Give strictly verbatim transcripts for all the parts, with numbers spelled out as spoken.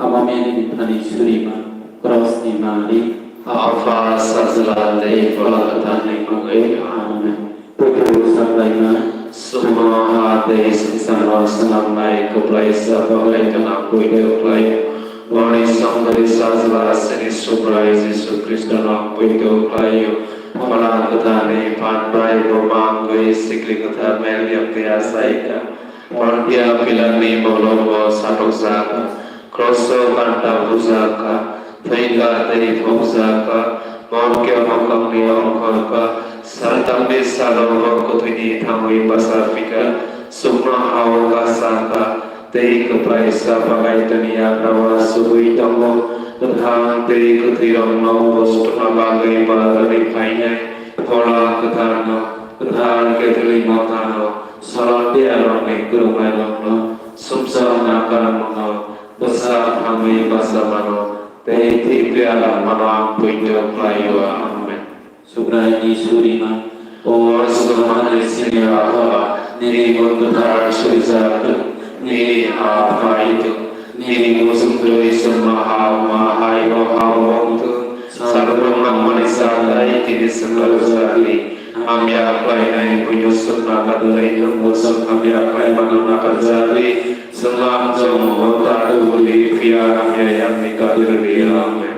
Ama Mary ni thani surima, Krosni mari. Apha, Sajla tei Phola Kwtharni mungwi. Amen. Puitu saklaima. Sumno ha tei swngcharno swnamnai kwplaisa bagwi tongna puitu khlai. Boni songdari Sajla chini Subrai Jisu Khristono puitu khlai-o. Phola Kwtharni phan bai bo mangwi Sikli Kwthar Mary yakti achaika. Pontia Pilatni bolongo satokjak, kroso kanta bujak kha, thwikha tei phokjak kha, morke mokhokni ongkhor kha, saltamni salo bo kwthwini thangwi bachaphi kha, chukno ha-o kasa kha, tei kwplaisa bagaitoni yagra o achugwi tongo. Kwthang tei kwthwirokno bo sutuna bagwi bazarwi phainai Phola Kwtharno, Kwthar Catholic Mothano, Solompiarokni kwrwngnairokno, sumsokna kwrwngno, bwsa thangwi bachamano, tei thwi piya langmano ang poito khlai-o. Amen. Subraini surima, o Subraini sini Apha, nini mung kwthar surijak thung, nini ha phai thung, nini muchung twi chwngno ha wngma hai o ha wng thung, salbrum nangmani cha tei tini chwngno rwjak di. Hamya khlainai buino chwngno nakarjak di, nwngbo chwng hamya khlai mano nakarjak di. Chwngno hamjakmung ta tubu di, phiya hamya yakni kati rw di. Amen.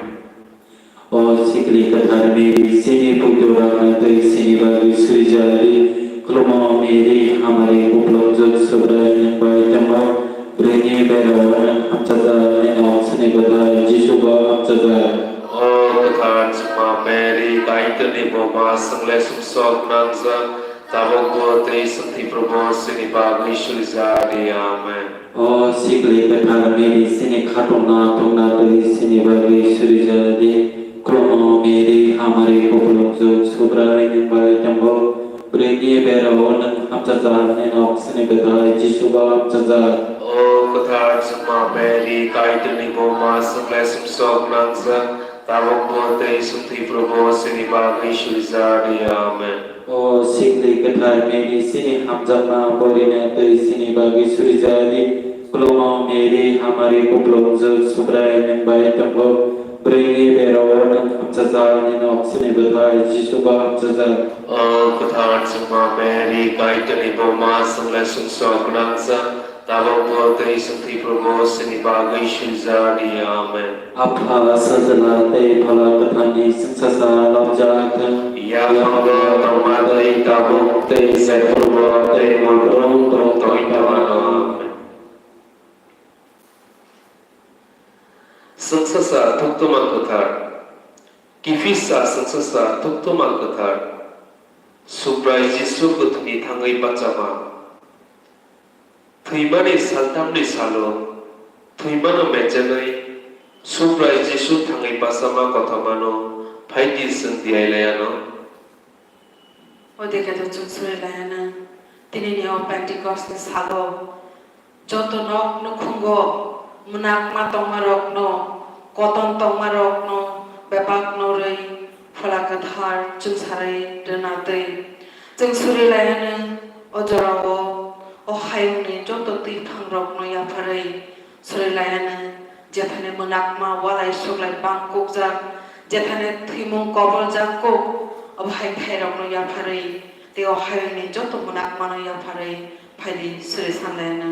O Sikli Kwthar Mary, chini poito rwgna twi chini bagwi surijak di. Khulumo Mary, hamari kuplungjwk Subrai nwng bai tongo. Bwrwini bera o nwng hamchajak, nini oksini bwthai Jisu bo hamchajak. O kwthar chwngma Mary, Kaitorni buma, chwng le sumsok nangjak, tabukbo tei chwng thwiphrubo chini bagwi surijak di. Amen. O Sikli Kwthar Mary, chini khatungna tongna twi chini bagwi surijak di. Khulumo Mary, hamari kuplungjwk Subrai nwng bai tongo. Bwrwini bera o nwng hamchajak, nini oksini bwthai Jisu bo hamchajak. O kwthar chwngma Mary, Kaitorni buma, chwng le sumsok nangjak, tabukbo tei chwng thwiphrubo chini bagwi surijak di. Amen. O Sikli Kwthar Mary, chini hamjakma borina twi chini bagwi surijak di. Khulumo Mary, hamari kuplungjwk Subrai nwng bai tongo. Bwrwini bera o nwng hamchajak, nini oksini bwthai Jisu bo hamchajak. O kwthar chwngma Mary, Kaitorni buma, chwng le sumsok nangjak, tabukbo tei chwng thwiphrubo chini bagwi surijak di. Amen. Apha, Sajla tei Phola Kwtharni chwngsacha lobjak thung. Yaphango tongma twi tabuk tei jephrubo tei mundung tong tongwi tongmano. Amen. Chwngsacha Thuktwma Kwthar. Kiphilsa chwngsacha Thuktwma Kwthar. Subrai Jisu kwthwini thangwi bachama. Thwimani saltamni salo, thwimano mechenwi, Subrai Jisu thangwi bachama kothomano phaidi chwng diyailaiano. Odekhe to chwng suri laiano, tinini o Pentecost ni salo, joto nok nukhungo mwnakma tongmarokno, koton tongmarokno bebak norwi Phola Kwthar chwngsarwi rwna twi. Chwng suri laiano o jorao o hayungni joto twiphangrokno yapharwi suri laiano, jethani mwnakma walai suklai bang kukjak, jethani thwimung koboljak kuk, obo hai thairokno yapharwi tei o hayungni joto mwnakmano yapharwi phaidi suri san laiano.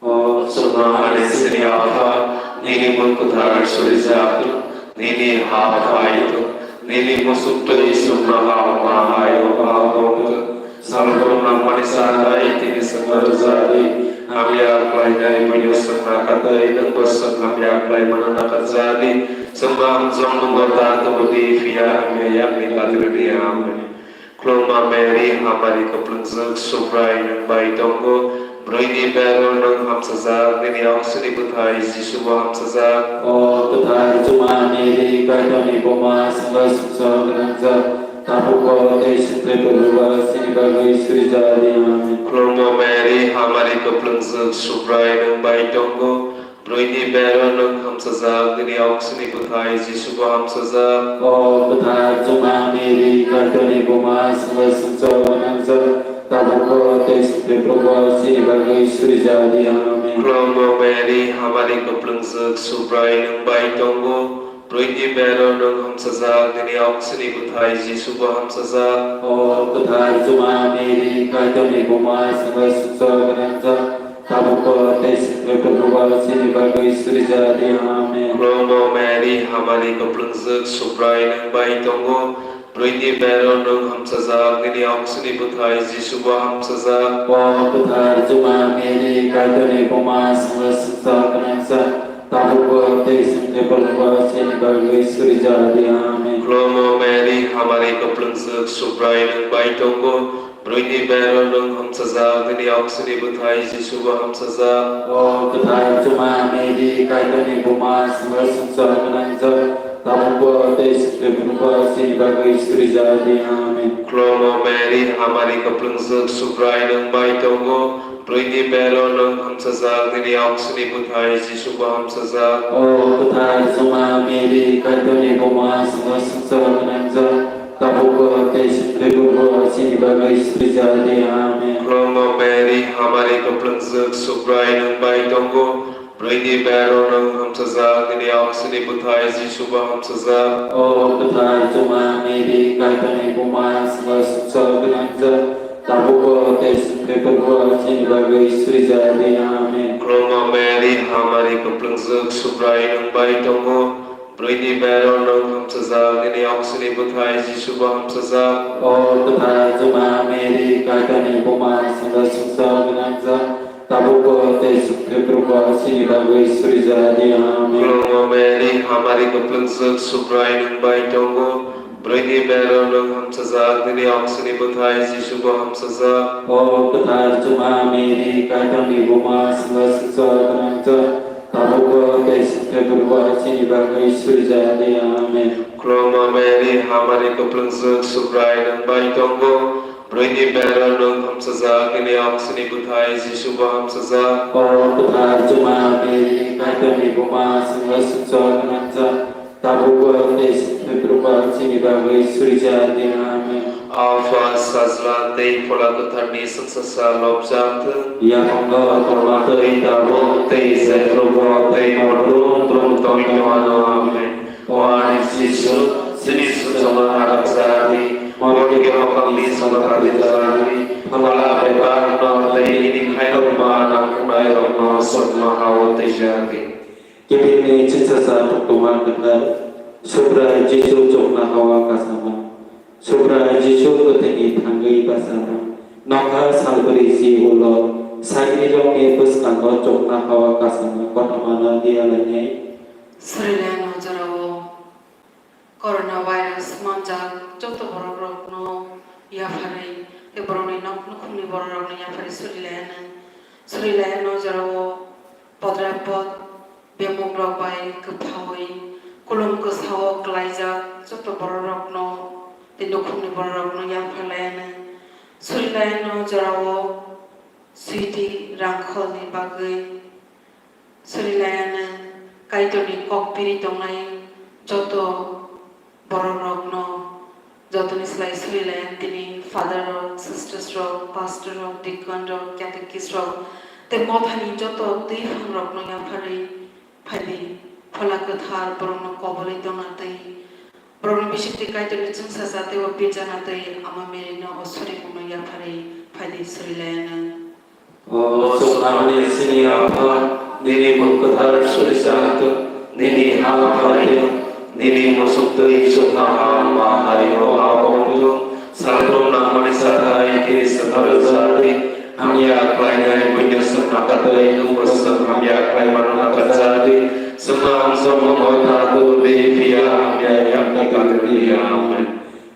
O chwngno hani sini Apha, nini mung kwthar surijak thung, nini ha phai thung, nini muchuk twi chwngno ha wngma hai o ha wng thung. Salbrum nangmani cha tei tini chwngno rwjak di. Hamya khlainai buino chwng nakarjak di, nwngbo chwng hamya khlai mano nakarjak di. Chwngno hamjakmung ta tubu di, phiya hamya yakni kati rw di. Amen. Khulumma Mary, hamari kwplwngjwk, Subrai nwng bai tongo. Bwrwini bero nwng hamchajak, nini oksini bwthai Jisu bo hamchajak. O kwthar chwngma Mary, Kaitorni buma, chwngno sumsok gwnangjak, tabukbo tei chwng thwiphrubo chini bagwi surijak di. Amen. Khulumma Mary, hamari kwplwngjwk, Subrai nwng bai tongo. Bwrwini bero nwng hamchajak, nini oksini bwthai Jisu bo hamchajak. O kwthar chwngma Mary, Kaitorni buma, chwngno sumsok gwnangjak, tabuk Tei songwi Probo chini bagwi surijadi. Amen. Khulumno Mary, hamari kwplwngjwk, Subrai nwng bai tongo, bwrwini bero nwng hamsajak, nini oksini bwthai Jisubo hamsajak. O kwthar Juma Mary, Kaitorni buma, chwngno sumsok gwnangjak, tabukbo tei songwi Probo chini bagwi surijadi. Amen. Khulumno Mary, hamari kwplwngjwk, Subrai nwng bai tongo, bwrwini bero nwng hamsajak, nini oksini bwthai Jisubo hamsajak. O kwthar Juma Mary, Kaitorni buma, chwngno sumsok gwnangjak, tabukbo tei songwi Probo chini bagwi surijadi. Amen. Khulumno Mary, hamari kwplwngjwk, Subrai nwng bai tongo, bwrwini bero nwng hamsajak, nini oksini bwthai Jisubo hamsajak. O kwthar Juma Mary, Kaitorni buma, chwngno sumsok gwnangjak, tabukbo tei songwi Probo chini bagwi surijadi. Amen. Khulumno Mary, hamari kwplwngjwk, Subrai nwng bai tongo, bwrwini bero nwng hamsajak, nini oksini bwthai Jisubo hamsajak. O kwthar Juma Mary, Kaitorni buma, chwngno sumsok gwnangjak, tabukbo tei songwi Probo chini bagwi surijadi. Amen. Khulumno Mary, hamari kwplwngjwk, Subrai nwng bai tongo, bwrwini bero nwng hamsajak, nini oksini bwthai Jisubo hamsajak. O kwthar Juma Mary, Kaitorni buma, chwngno sumsok gwnangjak, tabukbo tei songwi Probo chini bagwi surijadi. Amen. Khulumno Mary, hamari kwplwngjwk, Subrai nwng bai tongo, bwrwini bero nwng hamsajak, nini oksini bwthai Jisubo hamsajak. O kwthar Juma Mary, Kaitorni buma, chwngno sumsok gwnangjak, tabukbo tei songwi Probo chini bagwi surijadi. Amen. Khulumno Mary, hamari kwplwngjwk, Subrai nwng bai tongo, bwrwini bero nwng hamsajak, nini oksini bwthai Jisubo hamsajak. O kwthar Juma Mary, Kaitorni buma, chwngno sumsok gwnangjak, tabukbo tei songwi Probo chini bagwi surijadi. Amen. Khulumno Mary, hamari kwplwngjwk, Subrai nwng bai tongo, bwrwini bero nwng hamsajak, nini oksini bwthai Jisubo hamsajak. O kwthar Juma Mary, Kaitorni buma, chwngno sumsok gwnangjak, tabukbo tei songwi Probo chini bagwi surijadi. Amen. Apha, Sajla tei Phola Kwtharni chwngsasa lobjak thung. Yaphango, tongma twi, tabuk tei jephrubo tei hor brum brum tongwi tongmano. Amen. O ani Jisu, chini sujokno narwkjak di, morke haphangni songno kabijak di, phola bebakno tei nini khairokma nangkuknairokno sukma ha-o twijak di. Kiphilni chwngsasa koktwma kwthar, Subrai Jisu chuknoha-o kasama. Subrai Jisu kwthwini thangwi bachama. Nokha salbrwi si ulo, sagrirokni bwskango chuknoha-o kasama kothomano diya lainai. Surilaino jorao Coronavirus manjak joto borokrokno yapharwi tei borokni nok nukhungni borokrokno yapharwi surilaino. Surilaino jorao podrapot bemukrok bai kwphawi kulum kwsao klaijak joto borokrokno tei nukhungni borokrokno yapharlaino. Surilaino jorao switi rangkholni bagwi surilaino Kaitorni kok piri tongnai joto borokrokno, jotoni slai surilaino tini father rok, sisters rok, pastor rok, deacon rok, catechist rok, tei mothani joto twi phangrokno yapharwi phaidi. Phola Kwthar borokno kobolwi tongna twi borokni bisingtwi Kaitorni chwngsasa tei o pirjana twi Ama Mary no o surikungno yapharwi phaidi surilaino. O chuknamani chini Apha, nini mung kwthar surichak thung, nini ha phaithung, nini muchuk twi chuknoha ma hario ha ongthung, salbrum nangmani sathai tini swngna rwjak di, hamya khlainai buino swngna katwi, nwngbo swng hamya khlaimano nakarjak di, swngno hamjakmano ta tubudi, phiya hamya yakni kagwi di. Amen.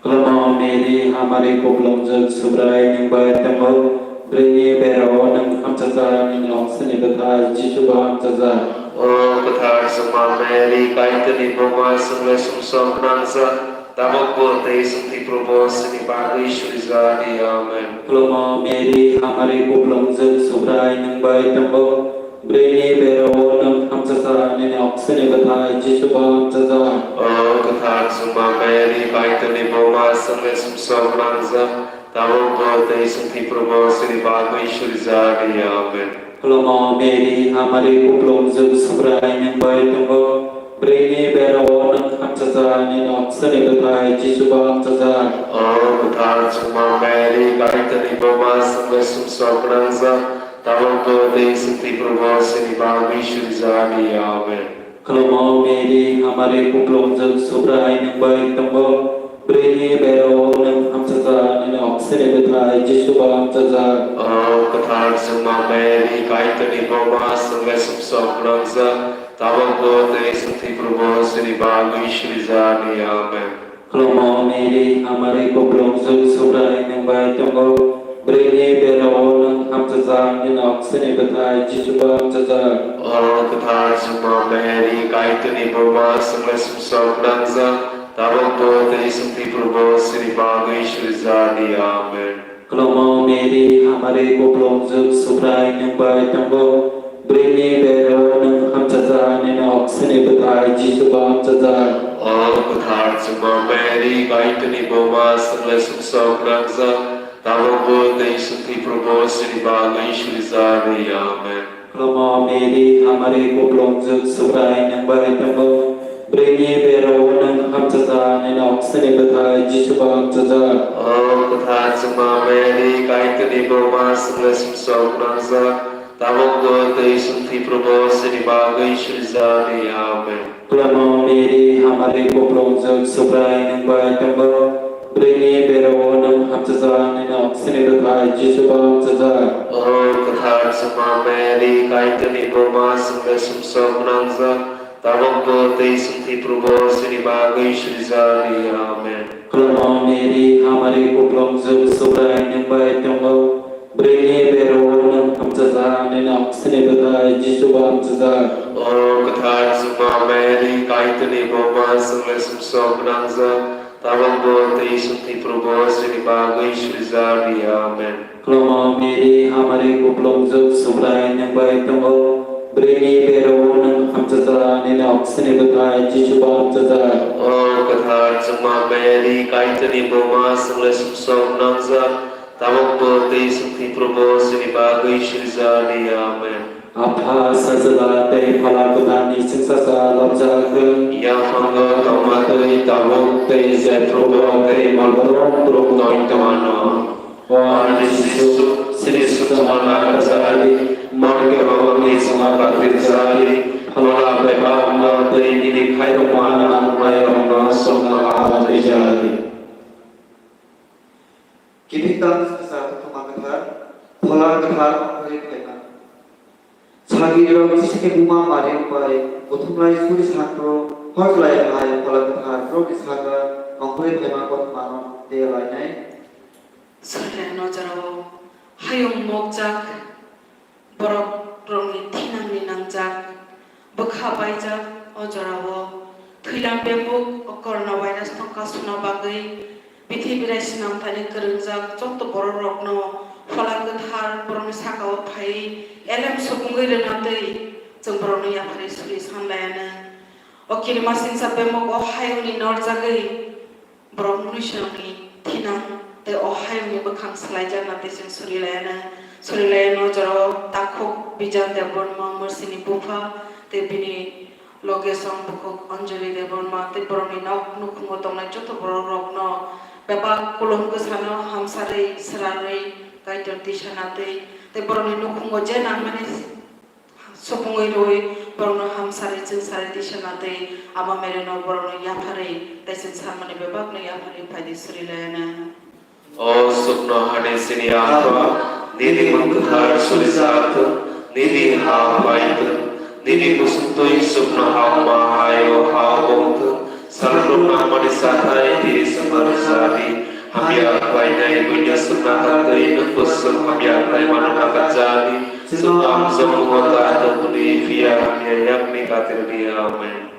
Khulumno Mary, hamari kuplungjak Subrai nwng bai tongo, bwrwini bera-o nwng hamchajak, nini oksini bwthai Jisu bo hamchajak. O kwthar chwngma Mary, Kaitorni buma, chwngno sumsok gwnangjak, tabukbo tei chwng thwiphurubo chini bagwi surijak di. Amen. Khulumno Mary, hamari kuplungjak Subrai nwng bai tongo, bwrwini bera-o nwng hamchajak, nini oksini bwthai Jisu bo hamchajak. O kwthar chwngma Mary, Kaitorni buma, chwngno sumsok gwnangjak, Tabukbo tei chwng thwi phurubo chini bagwi surijak di. Amen. Khulumo Mary, hamari kuplung jwk Subrai nwng bai tongo. Bwrwini berao nwng hamchajak, nini oksani bwthai Jisu bo hamchajak. O kwthar chwngma Mary, Kaitorni buma, chwngno sumsok gwnangjak, tabukbo tei chwng thwi phurubo chini bagwi surijak di. Amen. Khulumo Mary, hamari kuplung jwk Subrai nwng bai tongo. Bwrwini berao nwng hamchajak, nini oksani bwthai Jisu bo hamchajak. O kwthar chwngma Mary, Kaitorni buma, chwngno sumsok gwnangjak, tabukbo tei chwng thwi phurubo chini bagwi surijak di. Amen. Khulumo Mary, hamari kuplung jwk Subrai nwng bai tongo. Bwrwini berao nwng hamchajak, nini oksani bwthai Jisu bo hamchajak. O kwthar chwngma Mary, Kaitorni buma, chwngno sumsok gwnangjak, tabukbo tei chwng thwi phurubo chini bagwi surijak di. Amen. Khulumo Mary, hamari kuplung jwk Subrai nwng bai tongo. Bwrwini berao nwng hamchajak, nini oksani bwthai Jisu bo hamchajak. O kwthar chwngma Mary, Kaitorni buma, chwngno sumsok gwnangjak, tabukbo tei chwng thwi phurubo chini bagwi surijak di. Amen. Khulumo Mary, hamari kuplung jwk Subrai nwng bai tongo. Bwrwini berao nwng hamchajak, nini oksani bwthai Jisu bo hamchajak. O kwthar chwngma Mary, Kaitorni buma, chwngno sumsok gwnangjak, tabukbo tei chwng thwi phurubo chini bagwi surijak di. Amen. Khulumo Mary, hamari kuplung jwk Subrai nwng bai tongo. Bwrwini berao nwng hamchajak, nini oksani bwthai Jisu bo hamchajak. O kwthar chwngma Mary, Kaitorni buma, chwngno sumsok gwnangjak, tabukbo tei chwng thwi phurubo chini bagwi surijak di. Amen. Khulumo Mary, hamari kuplung jwk Subrai nwng bai tongo. Bwrwini berao nwng hamchajak, nini oksani bwthai Jisu bo hamchajak. O kwthar chwngma Mary, Kaitorni buma, chwngno sumsok gwnangjak, tabukbo tei chwng thwi phurubo chini bagwi surijak di. Amen. Khulumo Mary, hamari kuplung jwk Subrai nwng bai tongo. Bwrwini berao nwng hamchajak, nini oksani bwthai Jisu bo hamchajak. O kwthar chwngma Mary, Kaitorni buma, chwngno sumsok gwnangjak, tabukbo tei chwng thwi phurubo chini bagwi surijak di. Amen. Apha, Sajla tei Phola Kwtharni chwngsacha lobjak wng. Yaphango tongma twi tabuk tei jephrubo tei molborom brumno tongmano. O ani Jisu, chini sumsokna kachari, morke rokni chwngno katirjari, phola bebakno tei nini khairokma nangnairokno chwngno katirjari. Kiphiltam chwngsa Thuma Kwthar, Phola Kwthar ongkhorwi phaima. Sagrirok Jisuni buma Mariam bai kuthumlai suri sakno hor khlai hai Phola Kwthar borokni saka ongkhorwi phaima kothomano de lainai. Surilaino jorao hayung mokjak, borok rokni thinangni nangjak, bwkha baijak o jorao. Thwilam bemuk o corona virus no kasuna bagwi bithi birai swnamthani kwrwngjak joto borok rokno Phola Kwthar borokni sakao phaiwi elem supungwi rwna twi chwng borokno yapharwi suri sanlaianw. O kirimasingcha bemuk o hayungni norjagwi borok mnuiswrangni thinang tei o hayungni bwkhang swlaijakna tei chwng surilaiyano, surilaiyano jorao takhuk Bijan Debbarma Mursini bupha tei bini loge song bukhuk Anjali Debbarma tei borokni nok nukhungo tongnai joto borok rokno bebak kulum kwsano hamsarwi srarwi Kaitor tisa natwi tei borokni nukhungo je nangmani supungwi rwui borokno hamsari chwngsari tisa natwi Ama Mary no borokno yapharwi tei chwng sanmani bebakno yapharwi phaidi surilaiyana. O sukno hani chini Apha, nini mung kwthar surijak thung, nini ha phai thung, nini muchungtwi sukno ha ma hai o ha o bong thung, salrwngno nangmani chathai tini chwngno rwjadi, hamya khlainai buino chwngno tatwi nwng bo chwng hamya khlaimano nakarjadi, chwngno amjokmungo ta tongdi, phiya hamya yakni katirdi. Amen.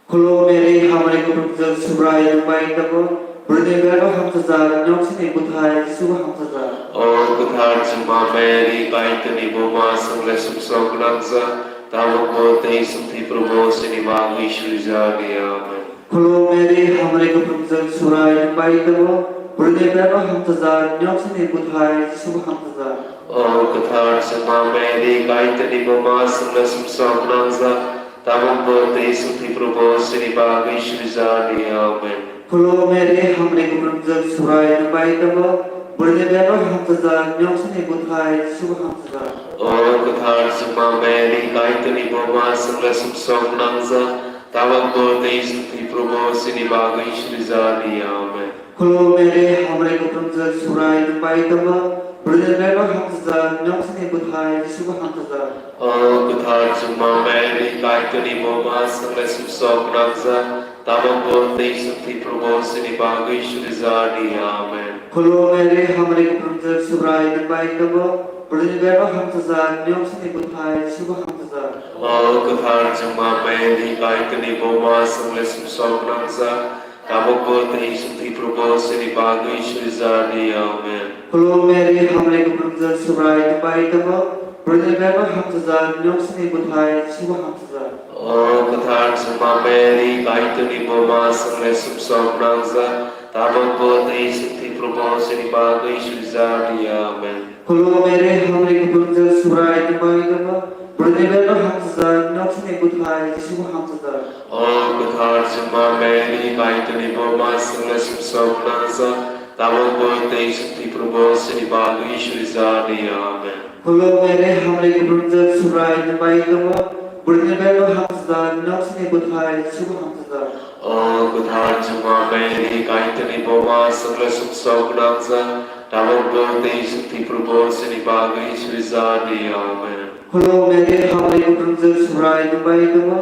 Khulum Mary, hamari kuthumjwk Subrai nwng bai tongo, bwrwini bero hamsajak, nini oksini bwthai Jisu bo hamsajak. O kwthar chwngma Mary, Kaitorni buma, chwngno sumsok gwnangjak, tabukbo tei chwng thwi phurubo chini bagwi surijadi. Amen. Khulum Mary, hamari kuthumjwk Subrai nwng bai tongo, Bwrwini bebak hamchajak, niyok sini bwthai Jisubo hamchajak. O kwthar chwngma Mary, Kaitorni buma, chwngno sumsok nangjak, tabukbo tei chwng thwiphrubo chini bagwi swijani. Amen. Khulum Mary, hamri kuplungjak, Subrai nwng bai tongo, bwrwini bebak hamchajak, niyok sini bwthai Jisubo hamchajak. O kwthar chwngma Mary, Kaitorni buma, chwngno sumsok nangjak, tabukbo tei chwng thwiphrubo chini bagwi swijani. Amen. Khulum Mary, hamri kuplungjak, Subrai nwng bai tongo, bwrwini bebak hamchajak, niyok sini bwthai Jisubo hamchajak. O kwthar chwngma Mary, Kaitorni buma, chwngno sumsok nangjak, tabukbo tei chwng thwiphrubo chini bagwi swijani. Amen. Khulum Mary, hamri kuplungjak, Subrai nwng bai tongo, bwrwini bebak hamchajak, niyok sini bwthai Jisubo hamchajak. O kwthar chwngma Mary, Kaitorni buma, chwngno sumsok nangjak, tabukbo tei chwng thwiphrubo chini bagwi swijani. Amen. Khulum Mary, hamri kuplungjak, Subrai nwng bai tongo, bwrwini bebak hamchajak, niyok sini bwthai Jisubo hamchajak. O kwthar chwngma Mary, Kaitorni buma, chwngno sumsok nangjak, tabukbo tei chwng thwiphrubo chini bagwi swijani. Amen. Khulum Mary, hamri kuplungjak, Subrai nwng bai tongo, bwrwini bebak hamchajak, niyok sini bwthai Jisubo hamchajak. O kwthar chwngma Mary, Kaitorni buma, chwngno sumsok nangjak, tabukbo tei chwng thwiphrubo chini bagwi swijani. Amen. Khulum Mary, hamri kuplungjak, Subrai nwng bai tongo, bwrwini bebak hamchajak, niyok sini bwthai Jisubo hamchajak. O kwthar chwngma Mary, Kaitorni buma, chwngno sumsok nangjak, tabukbo tei chwng thwiphrubo chini bagwi swijani. Amen. Khulum Mary, hamri kuplungjak, Subrai nwng bai tongo,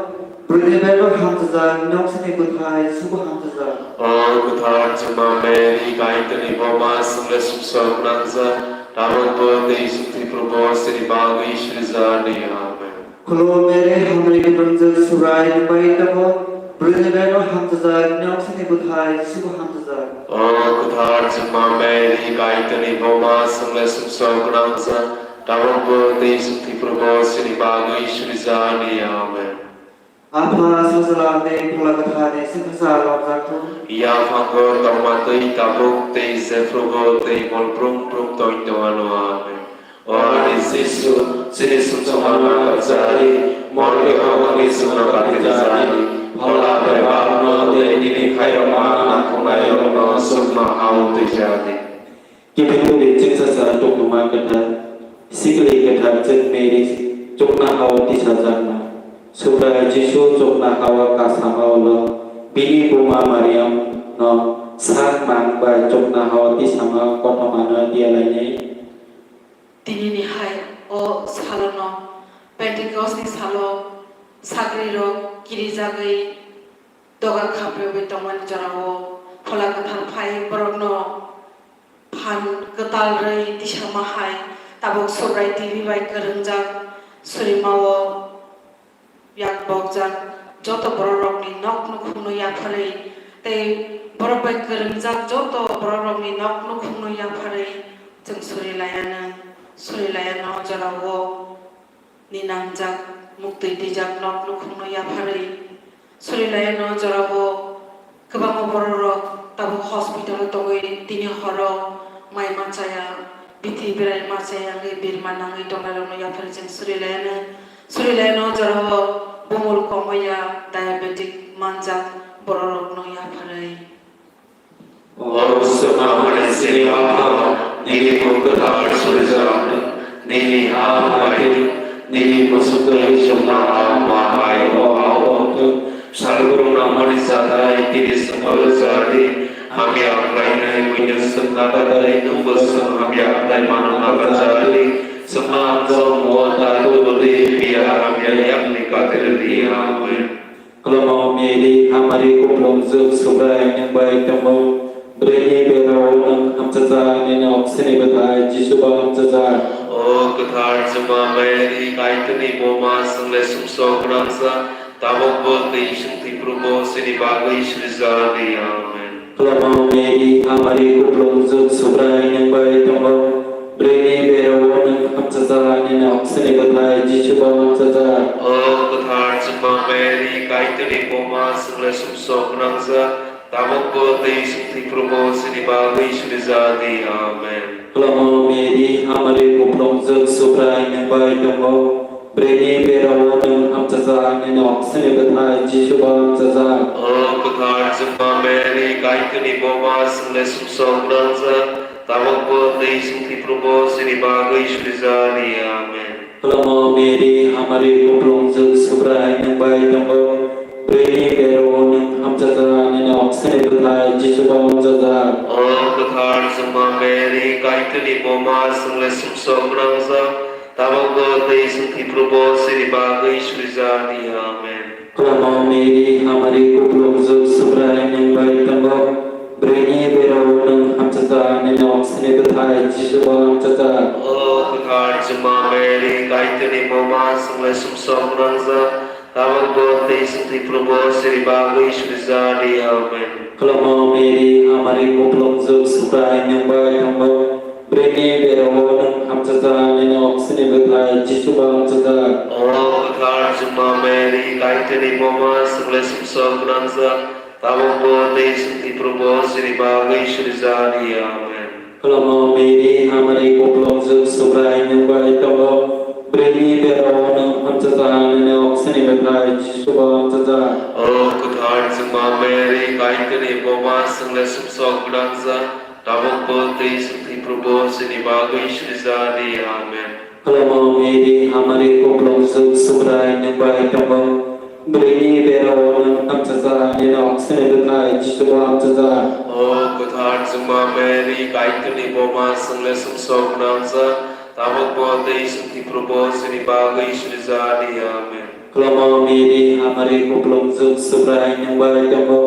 bwrwini bebak hamchajak, niyok sini bwthai Jisubo hamchajak. O kwthar chwngma Mary, Kaitorni buma, chwngno sumsok nangjak, tabukbo tei chwng thwiphrubo chini bagwi swijani. Amen. Khulum Mary, hamri kuplungjak, Subrai nwng bai tongo, bwrwini bebak hamchajak, niyok sini bwthai Jisubo hamchajak. O kwthar chwngma Mary, Kaitorni buma, chwngno sumsok nangjak, tabukbo tei chwng thwiphrubo chini bagwi swijani. Amen. Apha, Sajla tei Phola Kwtharni swngsa lobjak thung. Yaphango tongma twi tabuk tei jephrubo tei mol brum brum tongtongano. Amen. O ani Jisu, chini sumsokma katsari, morke hokni sumno katisari, phola bebakno tei nini khairokma nangkuknairokno sumno hao twijadi. Kiphilwi chwngsacha tongmungma kwthar, sikli kwthar chwng Mary chuknohao tisajakma. Subrai Jisu chuknohao kasama ulo, bini buma Mariamno sak mang bai chuknohao tisama kothomano tiyalainai. Tinini hai o salono, Pentekostni salo, sagrirok kirijagwi dogar khaprengwi tongmani jorao Phola Kwthar phai borokno phan kwtal rwi tisama hai tabuk Subrai T V bai kwrwngjak surimao yak bokjak joto bororokni nok nukhungno yapharwi tei borok bai kwrwngjak joto bororokni nok nukhungno yapharwi chwng suri laianw, suri laianw o jorao ni nangjak muktwi twijak nok nukhungno yapharwi suri laianw o jorao kwbangma bororok tabuk hospital o tongwi tini horo mai machaya, bithi berai machaya wngwi birma nangwi tongnairokno yapharwi chwng suri laianw. Suri laianw o jorao bumul komoi ya, diabetic manjak bororokno yapharwi. O swkang hwnwi sini Apha, nini mung kwthar surijak, nini ha hamari, nini muchungtwi chuknoha ma hai o ha o wng thung. Salbrumno mani chatai tini chwngno rwchadi, hamya khlainai buino chwng nakardi, nwngbo chwng hamya khlai mano nakarjadi. Chwngno amjok muo ta tubudi, phiya hamya yakni kati rwdi. Amen. Kwlwngma Mary, hamari kuplungjwk, Subrai nwng bai tongo. Bwrwini berao nwng hamchajak, nini oksini bwthai Jisu bo hamchajak. O kwthar chwngma Mary, Kaitorni buma, chwng le sumsok gwnangsa, tabukbo tei chwng thwiphrubo chini bagwi swijak di. Amen. Kwlwngma Mary, hamari kuplungjwk, Subrai nwng bai tongo. Bwrwini berao nwng hamchajak, nini oksini bwthai Jisu bo hamchajak. O kwthar chwngma Mary, Kaitorni buma, chwng le sumsok gwnangsa, Tabukbo tei chwng thwiphurubo chini bagwi suri ja di. Amen. Khulamo Mary, hamari kuplung jwk Subrai nwng bai tongo, bwrwini berao nwng hamchajak, nini oksini bwthai Jisu bo hamchajak. O kwthar chwngma Mary, Kaitorni buma, chwng le sumsok gwnangjak, tabukbo tei chwng thwiphurubo chini bagwi suri ja di. Amen. Khulamo Mary, hamari kuplung jwk Subrai nwng bai tongo, bwrwini berao nwng hamchajak, nini oksini bwthai Jisu bo hamchajak. O kwthar chwngma Mary, Kaitorni buma, chwng le sumsok gwnangjak, tabukbo tei chwng thwiphurubo chini bagwi suri ja di. Amen. Khulamo Mary, hamari kuplung jwk Subrai nwng bai tongo, bwrwini berao nwng hamchajak, nini oksini bwthai Jisu bo hamchajak. O kwthar chwngma Mary, Kaitorni buma, chwng le sumsok gwnangjak, tabukbo tei chwng thwiphurubo chini bagwi suri ja di. Amen. Khulamo Mary, hamari kuplung jwk Subrai nwng bai tongo, bwrwini berao nwng hamchajak, nini oksini bwthai Jisu bo hamchajak. O kwthar chwngma Mary, Kaitorni buma, chwng le sumsok gwnangjak, tabukbo tei chwng thwiphurubo chini bagwi suri ja di. Amen. Khulamo Mary, hamari kuplung jwk Subrai nwng bai tongo, bwrwini berao nwng hamchajak, nini oksini bwthai Jisu bo hamchajak. O kwthar chwngma Mary, Kaitorni buma, chwng le sumsok gwnangjak, tabukbo tei chwng thwiphurubo chini bagwi suri ja di. Amen. Khulamo Mary, hamari kuplung jwk Subrai nwng bai tongo, bwrwini berao nwng hamchajak, nini oksini bwthai Jisu bo hamchajak. O kwthar chwngma Mary, Kaitorni buma, chwng le sumsok gwnangjak, tabukbo tei chwng thwiphurubo chini bagwi suri ja di. Amen. Khulamo Mary, hamari kuplung jwk Subrai nwng bai tongo,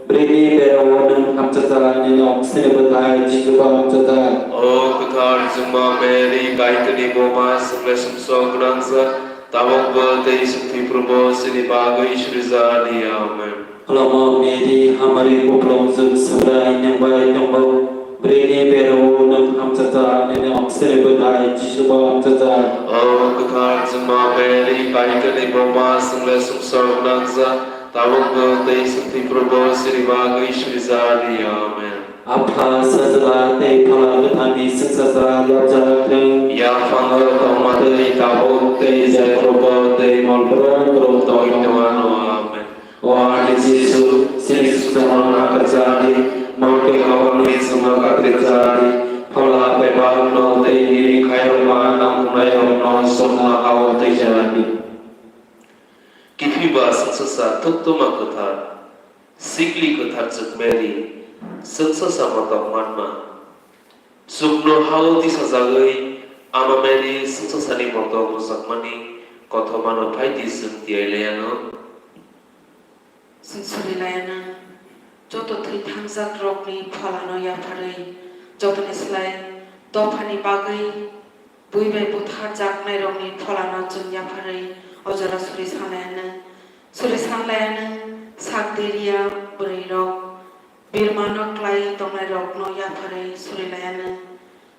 bwrwini berao nwng hamchajak, nini oksini bwthai Jisu bo hamchajak. O kwthar chwngma Mary, Kaitorni buma, chwng le sumsok gwnangjak, tabukbo tei chwng thwiphurubo chini bagwi suri ja di. Amen. Khulamo Mary, hamari kuplung jwk Subrai nwng bai tongo, bwrwini berao nwng hamchajak, nini oksini bwthai Jisu bo hamchajak. O kwthar chwngma Mary, Kaitorni buma, chwng le sumsok gwnangjak, tabukbo tei chwng thwiphurubo chini bagwi suri ja di. Amen. Apha, Sajla tei Phola Kwtharni chwngsacha lobjak thung. Yaphango tongma twi tabuk tei jephrubo tei molbrum brum tongwi tongwano. Amen. O ani Jisu, chini suchungno nakarjadi, mokhe koborni chwngno katrikjadi, phola bebakno tei nini khairokma nangkuknairokno chwngno hao twijadi. Kiphilba chwngsacha thuktwma kwthar, sikli kwthar chwk Mary, chwngsacha motok manma. Chwngno hao tisajagwi Ama Mary chwngsachani motok rwjakmani kothomano phai di, chwng tiyai laianw. Chwng suri laianw, joto thwi thangjak rokni pholano yapharwi, jotoni slai dophani bagwi bui bai butharjaknai rokni pholano chwng yapharwi o jora suri san laianw. Suri san laianw, sak diriya bwrwi rok birmano klai tongnai rokno yapharwi suri laianw.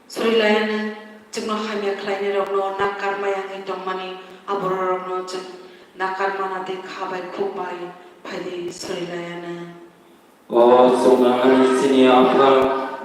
Suri laianw, chwngno hamya khlainairokno nakar maya wngwi tongmani abororokno chwng nakar mana tei kha bai khuk bai phai di suri laianw. O chwngno ani chini Apha,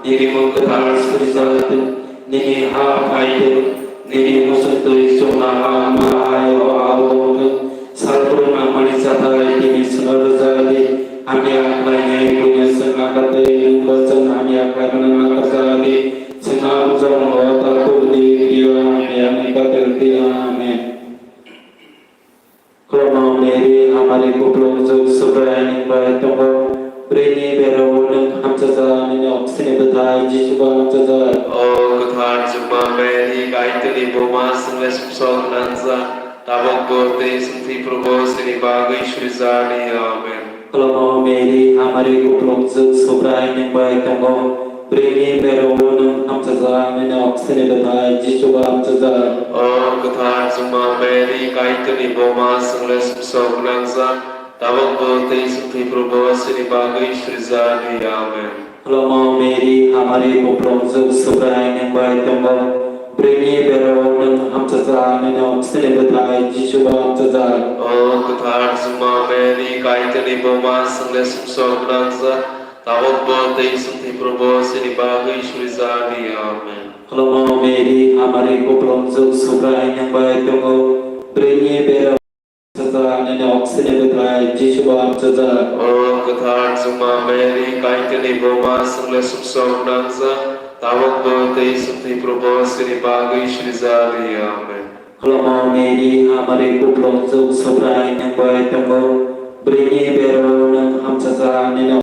nini mung kwthar suri jatwng, nini ha phaitwng, nini muchungtwi chwngno ha ma hai o ha o wngthwng. Salbrumnangmani chathai tini chwngno rwja di, hamya khlainai buino chwng nakardi, nwngbo chwng hamya khlaimano nakarja di. Chwngno amjokno ta khuk di, twiwi hamya wngwi ta twrwk di. Amen. Khulumao Mary, hamari kuplung jwk Subrai nwng bai tongo. Bwrwini berao nwng hamchajak, nini oksini bwthai Jisu bo hamchajak. O kwthar chwngma Mary, Kaitorni buma, chwng le sumsok gwnangjak, tabukbo tei chwng thwiphurubo chini bagwi suri ja di. Amen. Khulumao Mary, hamari kuplung jwk Subrai nwng bai tongo. Bwrwini berao nwng hamchajak, nini oksini bwthai Jisu bo hamchajak. O kwthar chwngma Mary, Kaitorni buma, chwng le sumsok gwnangjak, tabukbo tei chwng thwiphurubo chini bagwi suri ja di. Amen. Khulumao Mary, hamari kuplung jwk Subrai nwng bai tongo. Bwrwini berao nwng hamchajak, nini oksini bwthai Jisu bo hamchajak. O kwthar chwngma Mary, Kaitorni buma, chwng le sumsok gwnangjak, Tabukbo tei chwng thwi phuru bo chini bagwi surijak di. Amen. Khulumno Mary, hamari kuplung jwk Subrai nwng bai tongo, bwrwini bera hamchajak, nini oksini bwthai Jisu bo hamchajak. O kwthar chwngma Mary, Kaitorni buma, chwng le sumsok gwnangjak, tabukbo tei chwng thwi phuru bo chini bagwi surijak di. Amen. Khulumno Mary, hamari kuplung jwk Subrai nwng bai tongo, bwrwini bera nwng hamchajak, nini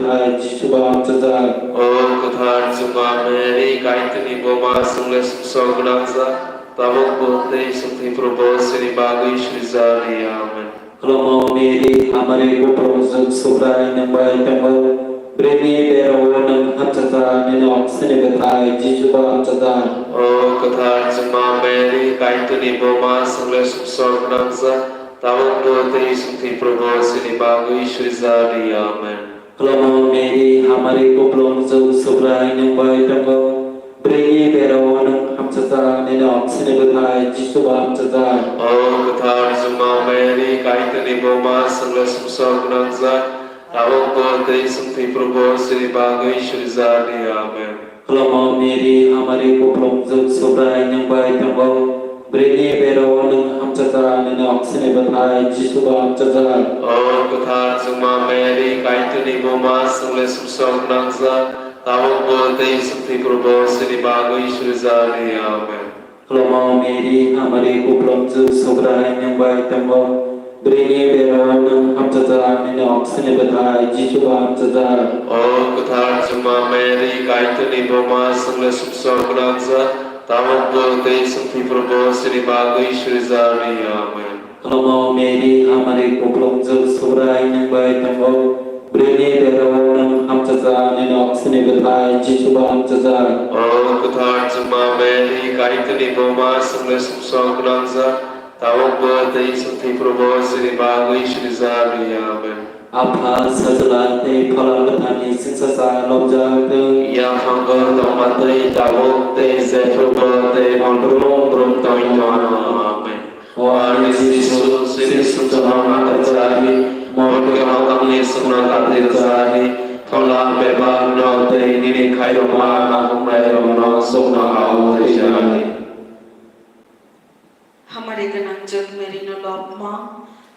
Hai, Jisu bo hamchajak. O kwthar chwngma Mary, Kaitorni buma, chwng le sumsok gwnangjak, tabukbo tei chwng thwi phuru bo chini bagwi surijak di. Amen. Khulumno Mary, hamari kuplung jwk Subrai nwng bai tongo, bwrwini bera nwng hamchajak, nini oksini bwthai Jisu bo hamchajak. O kwthar chwngma Mary, Kaitorni buma, chwng le sumsok gwnangjak, tabukbo tei chwng thwi phuru bo chini bagwi surijak di. Amen. Khulumno Mary, hamari kuplung jwk Subrai nwng bai tongo, bwrwini bera nwng hamchajak, nini oksini bwthai Jisu bo hamchajak. O kwthar chwngma Mary, Kaitorni buma, chwng le sumsok gwnangjak, tabukbo tei chwng thwi phuru bo chini bagwi surijak di. Amen. Khulumno Mary, hamari kuplung jwk Subrai nwng bai tongo, bwrwini bera nwng hamchajak, nini oksini bwthai Jisu bo hamchajak. O kwthar chwngma Mary, Kaitorni buma, chwng le sumsok gwnangjak, tabukbo tei chwng thwi phuru bo chini bagwi surijak di. Amen. Khulumno Mary, hamari kuplung jwk Subrai nwng bai tongo, bwrwini bera nwng hamchajak, nini oksini bwthai Jisu bo hamchajak. O kwthar chwngma Mary, Kaitorni buma, chwng le sumsok gwnangjak, tabukbo tei chwng thwi phuru bo chini bagwi surijak di. Amen. Khulumno Mary, hamari kuplung jwk Subrai nwng bai tongo, bwrwini bera nwng hamchajak, nini oksini bwthai Jisu bo hamchajak. O kwthar chwngma Mary, Kaitorni buma, chwng le sumsok gwnangjak, tabukbo tei chwng thwi phuru bo chini bagwi surijak di. Amen. Apha, Sajla tei Phola Kwtharni chwngsacha lobjak thung. Yaphango tongma twi tabuk tei jephurubo tei hor brum brum tongwi thung. Amen. O ani Jisu, chini sumsokno nakarjadi, morke hokhamni sukno katirjadi, phola bebakno tei nini khairokma nangkuknairokno sukno ha-o thwijadi. Hamari gwnangjwk Maryno lobma,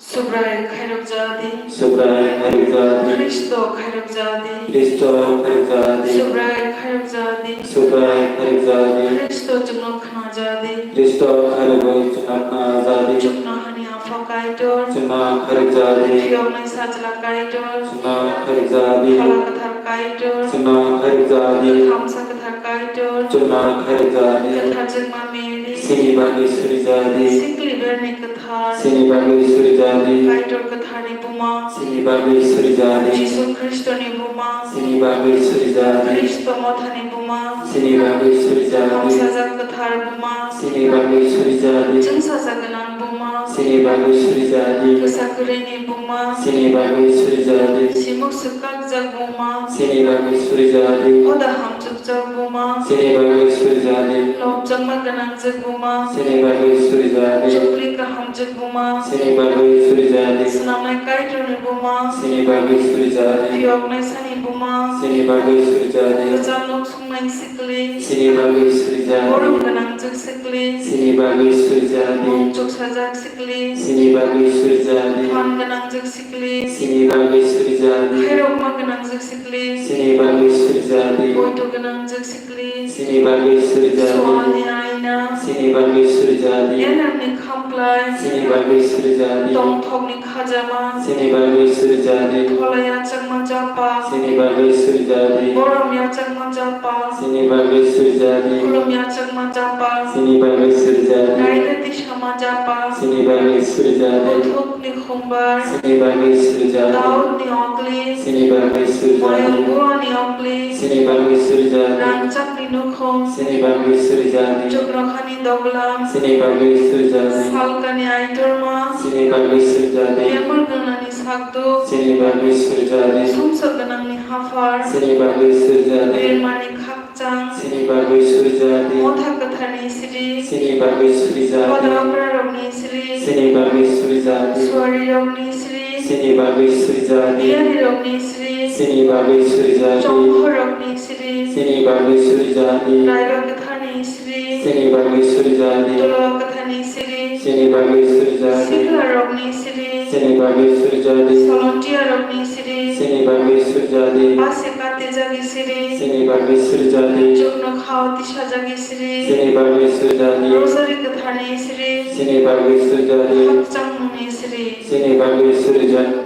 Subrai khairokjadi. Subrai khairokjadi. Khristo khairokjadi. Khristo khairokjadi. Subrai khairokjadi. Subrai khairokjadi. Khristo chwngno khnajadi. Khristo khairogwi chwngno khnajadi. Chwngno hani Apha Kaitor. Chwngno khairokjadi. Phiyoknai Sajla Kaitor. Chwngno khairokjadi. Phola Kwthar Kaitor. Chwngno khairokjadi. Khamsa Kwthar Kaitor. Chwngno khairokjadi. Kwthar Chwngma Mary. Chini bagwi surijadi. Sikli berni kwthar. Chini bagwi surijadi. Kaitor Kwtharni buma. Chini bagwi surijadi. Jisu Khristoni buma. Chini bagwi surijadi. Khristo Mothani buma. Chini bagwi surijadi. Hamsajak Kwthar buma. Chini bagwi surijadi. Chwngsajak gwnang buma. Chini bagwi surijadi. Kwsa kwrwini buma. Chini bagwi surijadi. Simuk swkakjak buma. Chini bagwi surijadi. Hoda hamchukjak buma. Chini bagwi surijadi. Lobjakma gwnangjak buma. Chini bagwi surijadi. Chukli kahamjak buma. Chini bagwi surijadi. Snamnai Kaitorni buma. Chini bagwi surijadi. Phiyoknai sani buma. Chini bagwi surijadi. Kwcham nok sungnai sikli. Chini bagwi surijadi. Borom gwnangjak sikli. Chini bagwi surijadi. Mung chuksajak sikli. Chini bagwi surijadi. Phan gwnangjak sikli. Chini bagwi surijadi. Khairokma gwnangjak sikli. Chini bagwi surijadi. Poito gwnangjak sikli. Chini bagwi surijadi. Sualni aina. Chini bagwi surijadi. Enamni khamplai. Chini bagwi surijadi. Tongthokni khajama. Chini bagwi surijadi. Thola yachakma japa. Chini bagwi surijadi. Borom yachakma japa. Chini bagwi surijadi. Khulum yachakma japa. Chini bagwi surijadi. Raida tisama japa. Chini bagwi surijadi. Buthukni khumbar. Chini bagwi surijadi. Daudni okli. Chini bagwi surijadi. Mayung buani okli. Chini bagwi surijadi. Rangchakni nukhung. Chini bagwi surijadi. Chuknokhani doglam. Chini bagwi surijadi. Salkani aitorma. Chini bagwi surijadi. Bemar gwnani sakduk. Chini bagwi surijadi. Sumsok gwnangni haphar. Chini bagwi surijadi. Birmani khakchang. Chini bagwi surijadi. Motha kwtharni sri. Chini bagwi surijadi. Hoda okrarokni sri. Chini bagwi surijadi. Suarirokni sri. Chini bagwi suri ja di. Biyarirokni sri. Chini bagwi suri ja di. Chongkhorokni sri. Chini bagwi suri ja di. Raiba kwtharni sri. Chini bagwi suri ja di. Tolowa kwtharni sri. Chini bagwi suri ja di. Siklarokni sri. Chini bagwi suri ja di. Solontiarokni sri. Chini bagwi suri ja di. Base katijagni sri. Chini bagwi suri ja di. Chuknokhao tisajagni sri. Chini bagwi suri ja di. Rosary kwtharni sri. Chini bagwi suri ja di. Khakchangmungni sri. Chini bagwi suri ja di.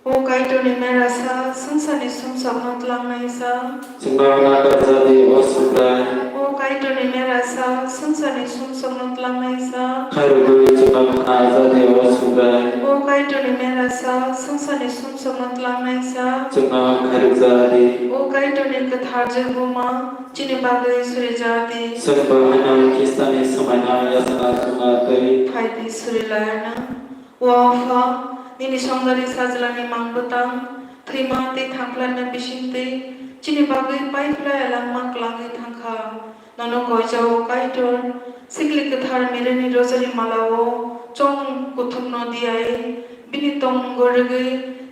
O Kaitorni merasa, swngcharni sumsokno twlangnaisa. Chwngno nakarjadi, o Subrai. O Kaitorni merasa, swngcharni sumsokno twlangnaisa. Khairokgwi chwngno khnajadi, o Subrai. O Kaitorni merasa, swngcharni sumsokno twlangnaisa. Chwngno khairokjadi. O Kaitorni kwthar jwk buma, chini bagwi surijadi. Chwngbo haino Khristoni swmaino yachana chwngno twi. Phaidi surilaina. O Apha, nini songdari sajlani mang bwtang, thwima tei thangphlaina bisingtwi chini bagwi paiphlai langma klangwi thangkha. Nono koijao Kaitor, sikli kwthar Maryni rosary malao chong kuthukno diai, bini tongmungo rwgwi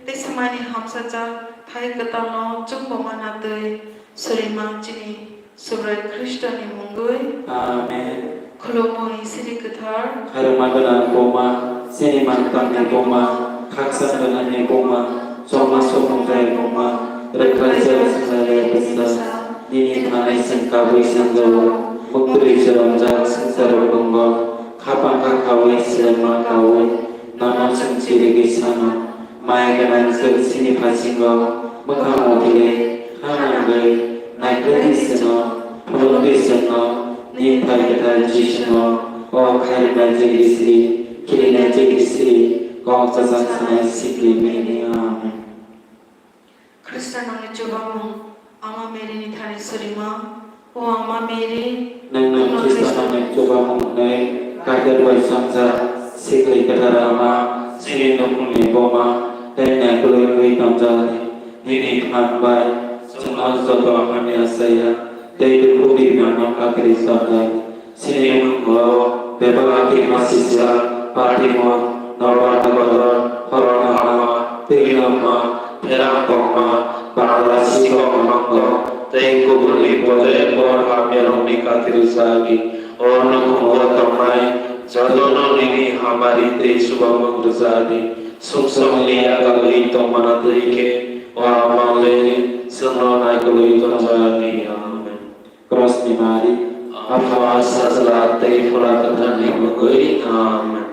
tei swmaini hamsajak thai kwtalno chukbo manatwi, surima chini Subrai Khristoni mungwi. Amen. Khulumui siri kwthar. Khairokma gwnang buma, chini mantangni buma, khakchang gwnangni buma, chongma songmungni buma, rwkhlaijak swnglaijak bwsa, nini thani chwng kabui sanjao, muktwi chwrwngjak swngcharo bwngo, khapang kha kaui swrwngma kaui, nono chwng chirigwi sano. Maya gwnang chwng chini phasingo mwkhang muthilwi kha nangwi naikhlai di chwngno, phunukdi chwngno, nini phai kwthar Jisuno, o khairoknai chwngni sri, khirinai chwngni sri, kok chajak sanai sikli mini. Amen. Khristanoni chubamung. Ama Mary ni thani surima, o Ama Mary, nwng nwng Khristanoni chubamung hwnwi Kaitor bai samjak, sikli kwthar Ama, chini nukhungni buma, tei naikolwi wngwi tonjak, nini phan bai chwngno joto hamya saya tei dukhu bibirno kakri tonjak. Chini mungbo bebak khe masisa, patimon, nobar nobar, horokno ama, twino ama, pherang kokma, bangla sikok nokto, tei kubuni pote bor hamyarokni khatiri sagi. O nukhungo tongnai jotono nini hamari tei chubamung rwjadi. Sumsokni yakarwi tongmana twi khe, o Ama Mary, chwngno naikolwi tonjadi. Amen. Krosni mari. Apha, Sajla tei Phola Kwtharni mungwi. Amen.